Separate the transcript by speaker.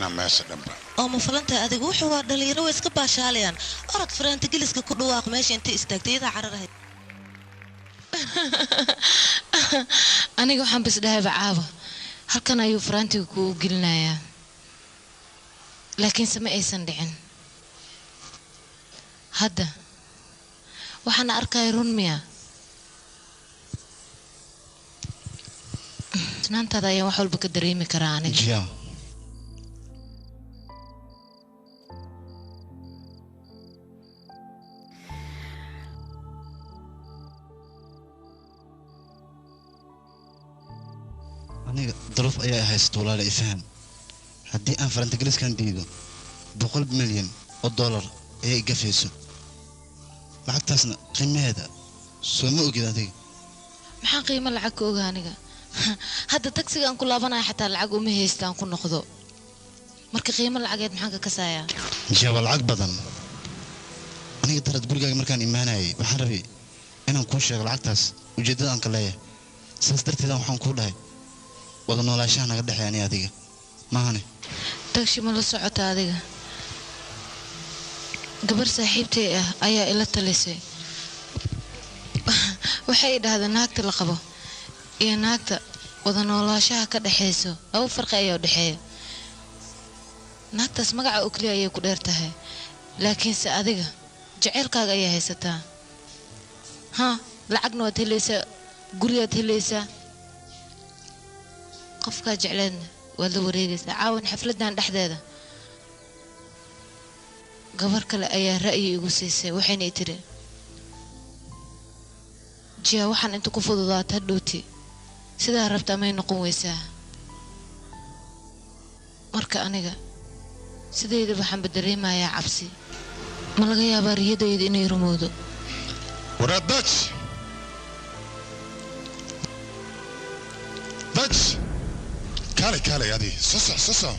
Speaker 1: Inaa meesha dhanba
Speaker 2: oo ma falanta adigu wuxuu waa dhalinyaro way iska baashaalayaan. Orod faraanta geliska ku dhawaaq meesha intay istaagtay iyadaa cararahay.
Speaker 3: Aniga waxaan bas dhahayba caawa halkan ayuu faraantiga kugu gelinayaa, laakiinse ma aysan dhicin. Hadda waxaan arkaya run miya? Isnaantaada ayaan wax walba ka dareemi karaa aniga.
Speaker 4: Jiya, aniga duruuf ayaa haysta walaala, ifaham. Haddii aan farantigeliskan diido 100 milyan oo dollar ayaa igafayso. Lacagtaasna qiimaheeda soo ma ogid adiga.
Speaker 3: Maxaan qiimo lacag ka oga aniga? Hadda tagsiga aan ku laabanaya xataa lacag uma haysta aan ku noqdo. Marka qiimo lacageed maxaan ka kasayaa?
Speaker 4: Jiya, waa lacag badan. Aniga darad gurigaaga markaan imaanayay waxaan rabay inaan kuu sheego lacagtaas ujeeddada aan ka leeyahay. Sidaas darteeda waxaan kuu dhahay wada noolaashaha naga dhexeeya ani adiga maahane.
Speaker 3: Tagshi ma la socota adiga? Gabar saaxiibtay ah ayaa ila talisay. Waxay idhahdeen naagta la qabo iyo naagta wada noolaashaha ka dhexayso laba farqi ayaa u dhexeeya. Naagtaas magaca oo keliya ayay ku dheer tahay, laakiinse adiga jaceylkaaga ayaa haysataa. Ha, lacagna waad helaysaa, gurigaad helaysaa, qofkaa jecleedna waad la wareegaysaa. Caawan xafladan dhexdeeda gabar kale ayaa ra'yi igu siisay, waxayna i tiri, "Jiya, waxaan inta ku fududaata hadhowti sidaa rabta amay noqon weysaa." Marka aniga sidayda waxaanba dareemayaa cabsi. Ma laga yaabaa riyadayda inay rumowdo?
Speaker 1: Waraa daj daj, kaalay kaalay, adi soo soc soo soc.